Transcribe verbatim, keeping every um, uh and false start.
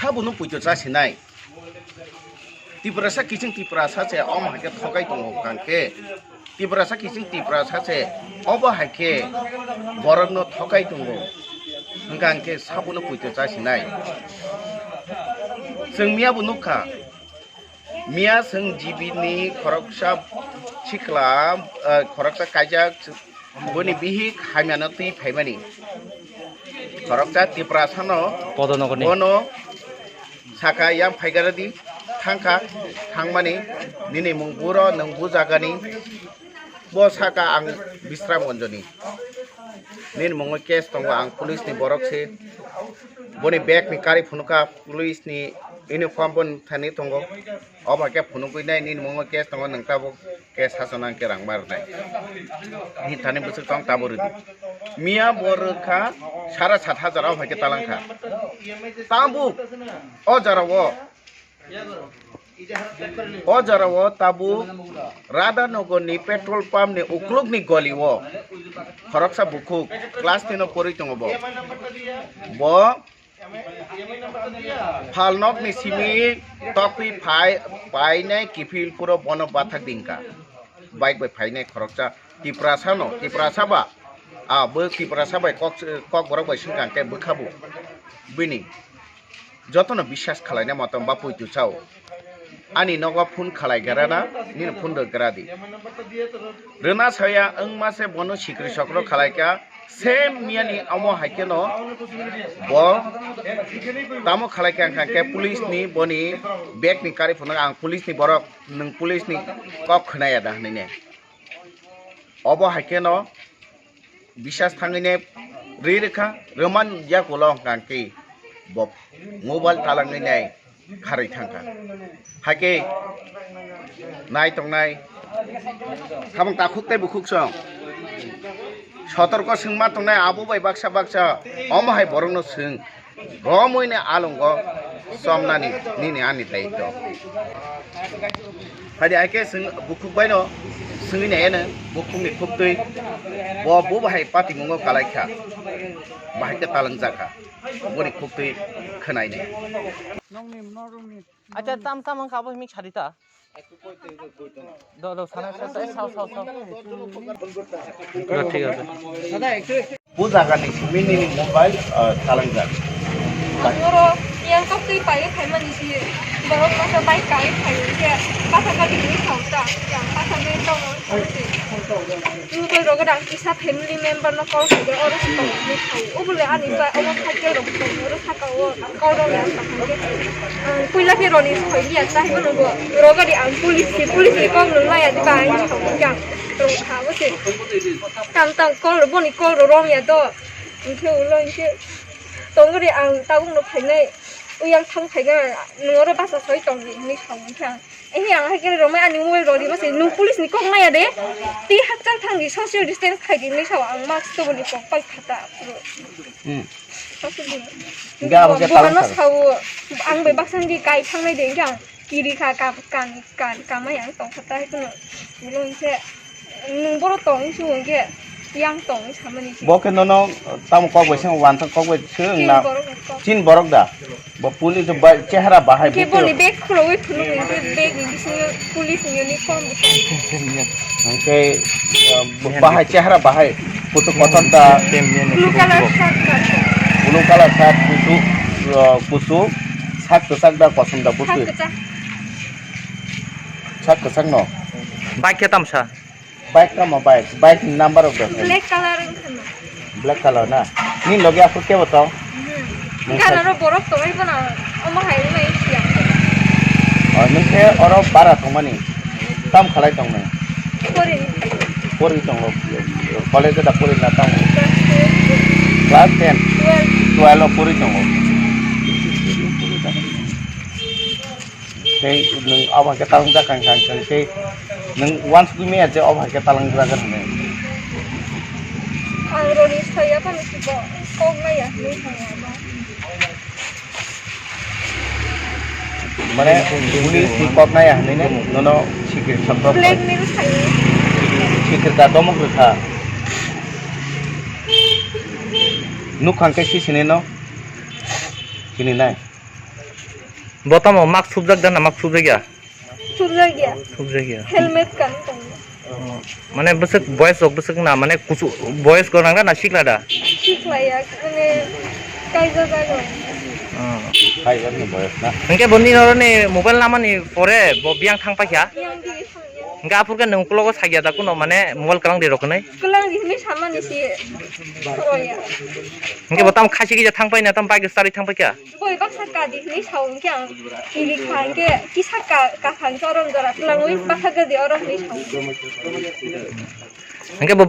Abono poito chasinai. Tiprasa kiching Tiprasa se omo hai khe thokai tongo hwnkha khe. Tiprasa kiching Tiprasa se obo hai khe borokno thokai tongo hwnkha khe sabono poito chasinai. Chwng miya bo nukha. Miya chwng G B ni khoroksa sikla, ah, khoroksa kaijak, boni bihik hamyano twi phaimani. Khoroksa Tiprasano Podonogorni. Bono saka yang phaigaradi thangkha, thangmani nini mung buro nwng bujagani. Bo saka ang Bisramganjoni. Nini mungo case tongo, ang police ni borok se. Boni bag ni kari phunukha, police ni uniform bo thani tongo. Obo khe phunugwi nai nini mungo case tongo, nwng tabuk case hasonang khe rang ma rwnai. Ni thani bwswk tong tabuk rwdi. Miya bo rwkha sara sat hajar, obo hai khe talangkha. Tabuk o jora o O jora o tabuk Radhanagar ni petrol pump ni ukluk ni goli o khoroksa bukhuk class ten o porwi tongo bo. Bo phalnok ni simi tokwi phai, painai kiphil phuro bono bathak dingkha. Bike bai phainai khoroksa Tiprasa no, Tiprasa ba, a bo Tiprasa bai kok, kok borok bai swngkha khe bwkha bo bini. Jotono biswas khalaina motom ba poito chao. Ani nogo phone khalai gra na, nini phone rw gra di. Rwna saya wngma se bono sikri sokro khalai kha, same miya ni omo hai khe no bo tamo khalai kha, wngkha khe police ni boni bag ni kari phunuk ang police ni borok, nwng police ni kok khwnaya da hinui ne. Obo hai khe no biswas thangwi ne rwi rwkha, rwman yakulo hwnkha khe bo mobile talangwi nai kharwi thangkha. Hai khe nai tongnai samung takhuk tei bukhuk song sotorko swngma tongnai abo bai baksa baksa omo hai borokno swng. Romwi ni alongo chomnani nini ani daitw. Haidi hai khe swng bukhuk baino swngwi naiyano bukhukni khuktwi bo bo bahai patimungo kalaikha, bahai khe talangjak kha, boni khuktwi khwnainai. Acha, tam tam wngkha abo himik sarita. Do, do, sana, sana, sana, sao, sao, sao. ঠিক আছে। Bo jagani simi nini mobile, ah, talangjak. Ang oro yang kok twi pai phaimani si borok masa bai kai phai khe basa kati ni khau ta yang basa be tong. Mobile rogo dang kisa family member no call khai oro si tong ni khau. Obole ani ba omo cycle rok tong oro saka o call rok yang tong khe. Ang puila khe roni khoi liya ta himo no bo rogo di ang police si police ni kok no laya di ba ang ni khau yang rong kha bo se. Tam tam call boni call ro rom ya do. Hingke ulo hingke tongori ang tabuk no phainai. Uyang thang phaiga noro basa soi tong di hinui sao hingke ang. Ehe ang hai khe romai ani mobile rodi mase nung police ni kok maya de. Ti hakchal thang di social distance khai di hinui sao ang mask toboni kok pai khata puro. Hmm. Social distance. Hingke abo khe buhano talong sao ang bai baksa hingke kai thangnai de hingke ang. Kiri kha kam, kam, kam, kamai ang tong kha tai kuno. Bini hingke nung boro tong su hingke yang tong samani. Bo khe nono tamo kok bai seng wansa kok bai seng na. Chin borok da. Bo police bai chehra bahai. Ke boni bag khulogoi phunuk hingke bag ni bisingo police ni uniform. Hingke bahai chehra bahai. Kutuk kotor da. Blue color shirt. Blue color shirt kutuk, kutuk. Sak kwchak da kosom da bwtwi. Sak kwchak. Sak kwchak no. Bike khe tamsa. Bike tamo bike. Bike ni number of the. Black color wngkha na. Black color na. Ni logi aphuru kebo tong? Gana ro borok tongwi bono omo hai wngmani siya. O nung khe oro bara tongmani. Tam khalai tongnai. Pori. Pori tongo. College da pori na tamo. Class ten. Twelve. Twelve o pori tongo. Tei nwng abo hai khe talangjak kha, hwnka hwnkhe tei nwng uansugui manya je abo hai khe talangjak hinwi. Ang roni saya phano si bo kok naiya hinwi thangya ba. Mane police ni kok naiya hinwi ne nono sikir saprok. Blackmail khayo. Sikir ka domok rwkha. Nukhang khe si sini no. Sini nai. Bo tamo mask subjak da na mask subjak ya? Subjak ya. Subjak ya. Helmet kan tong. Oh, mane bwswk boys rok bwswk na mane kusu boys rok nang na sikla da? Sikla ya, mane kaisa jaga. Oh. Hinkhe bo ni noroni mobile namani pore bo biyang thang paikha? Yang di. Hingke aphurke nung ukulok o sakya da kuno mane mobile kwlang di rok hinui? Kwlang di hinui samani si khoroya. Hingke bo tamo khasi kisa thang pai na tamo bike start thang pai kha? Boi baksa ka di hinui sao hingke ang kiri kha hingke kisa ka ka kha hingke orom jora kwlangwi baksa ka di orom hinui sao. Hingke bo